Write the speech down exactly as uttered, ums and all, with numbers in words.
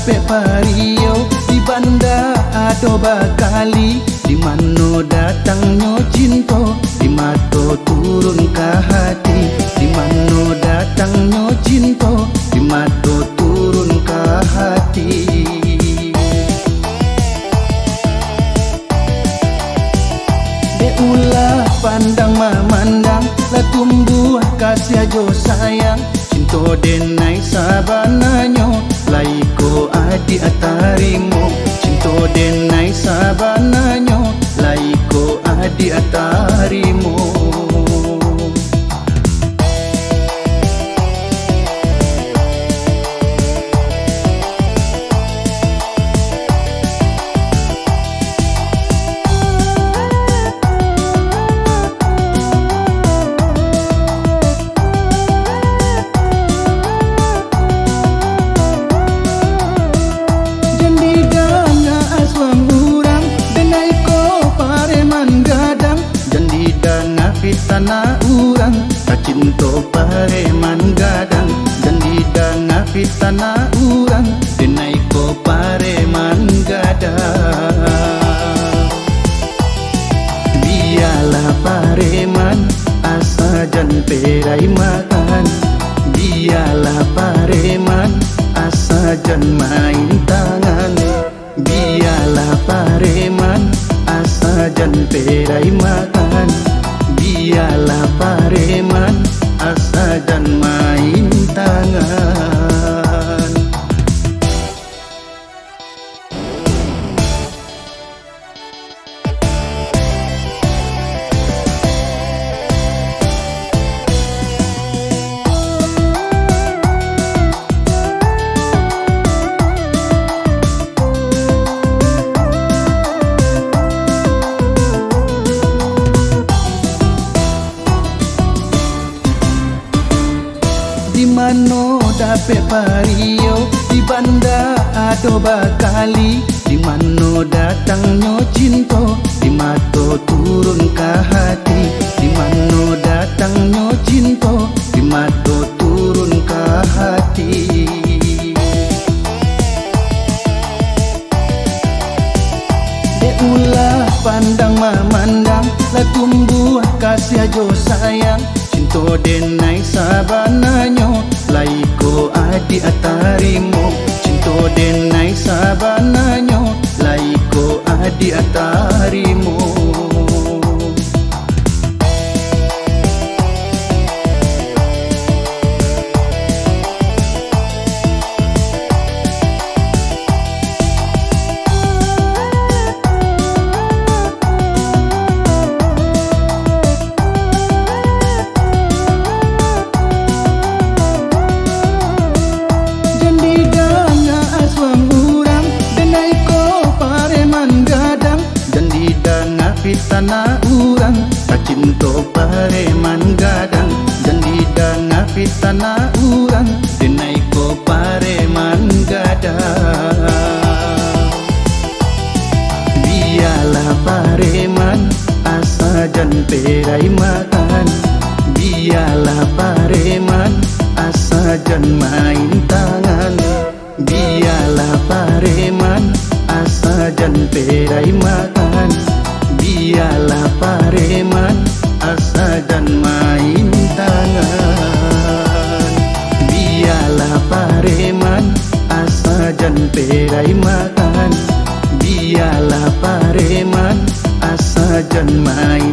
Dapek pario di banda ado bakali, di mano datangnyo cinto, di mato turun ka hati, di mano datangnyo cinto, di mato turun ka hati. Dek ulah pandang mamandang, lah tumbuah kasiah jo sayang. Cinto denai sabananyo, lai ko adiak tarimo. Cinto denai sabananyo, lai ko adiak tarimo. Jan didanga asuang urang, denai ko pareman gadang. Jan didanga pitana urang, tacinto pareman gadang. Jan didanga pitana urang, denai ko pareman gadang. Bialah pareman, asa jan perai makan. Bialah pareman, asa jan main tangan. Bialah pareman, asa jan perai makan. Bialah pareman, asa jan main tangan. Di mano dapek pario, di banda ado bakali. Di mano datangnyo cinto, di mato turun ka hati. Di mano datangnyo cinto, di mato turun ka hati. Dek ulah pandang mamandang, lah tumbuah kasiah jo sayang. Cinto denai sabananyo, lai ko adiak tarimo. Cinto denai sabananyo, lai ko adiak tarimo. Jan didanga asuang urang, denai ko pareman gadang. Jan didanga pitana urang, tacinto pareman gadang. Jan didanga pitana urang, denai ko pareman gadang. Bialah pareman, asa jan perai makan. Bialah pareman, asa jan main tangan. Bialah pareman, asa jan perai makan. Bialah pareman, asa jan main tangan. Bialah pareman, asa jan perai makan. Bialah pareman, asa jan main